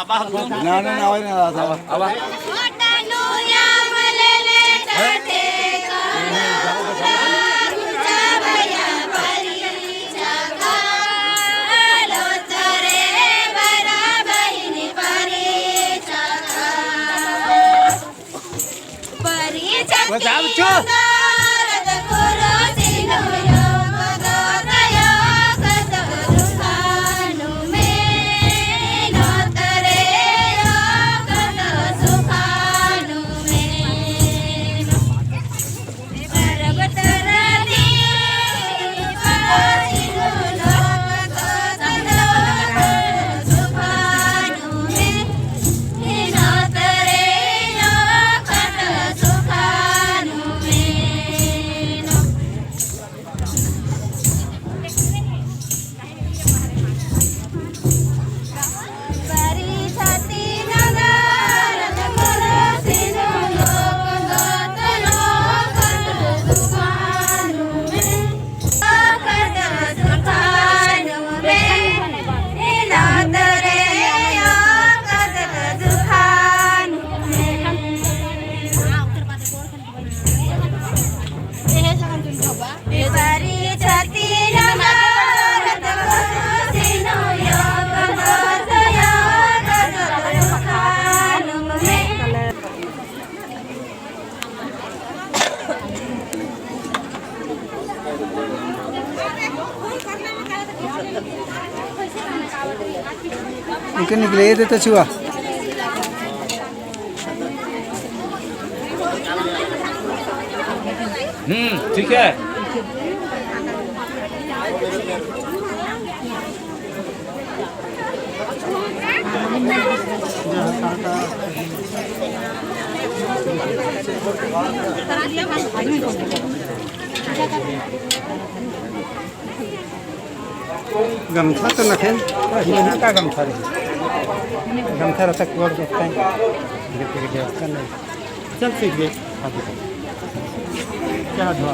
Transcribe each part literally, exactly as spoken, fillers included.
ना, ना, ना, आवाज ना आता। आवाज। इनके निकले दे तो छुआ। हम्म, ठीक है। गमछा तो नखेन, बस इतना गमछा रही। गमछा रहता कोड देखते हैं। देखते के व्यवस्था नहीं। चल ठीक है। क्या हुआ?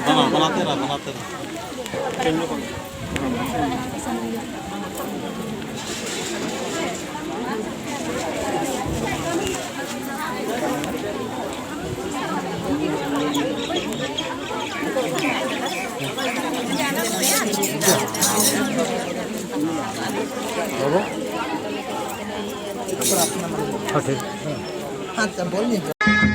हाँ, बनाते रहा, बनाते रहा। हाँ, ठीक। हाँ, तब बोल नहीं।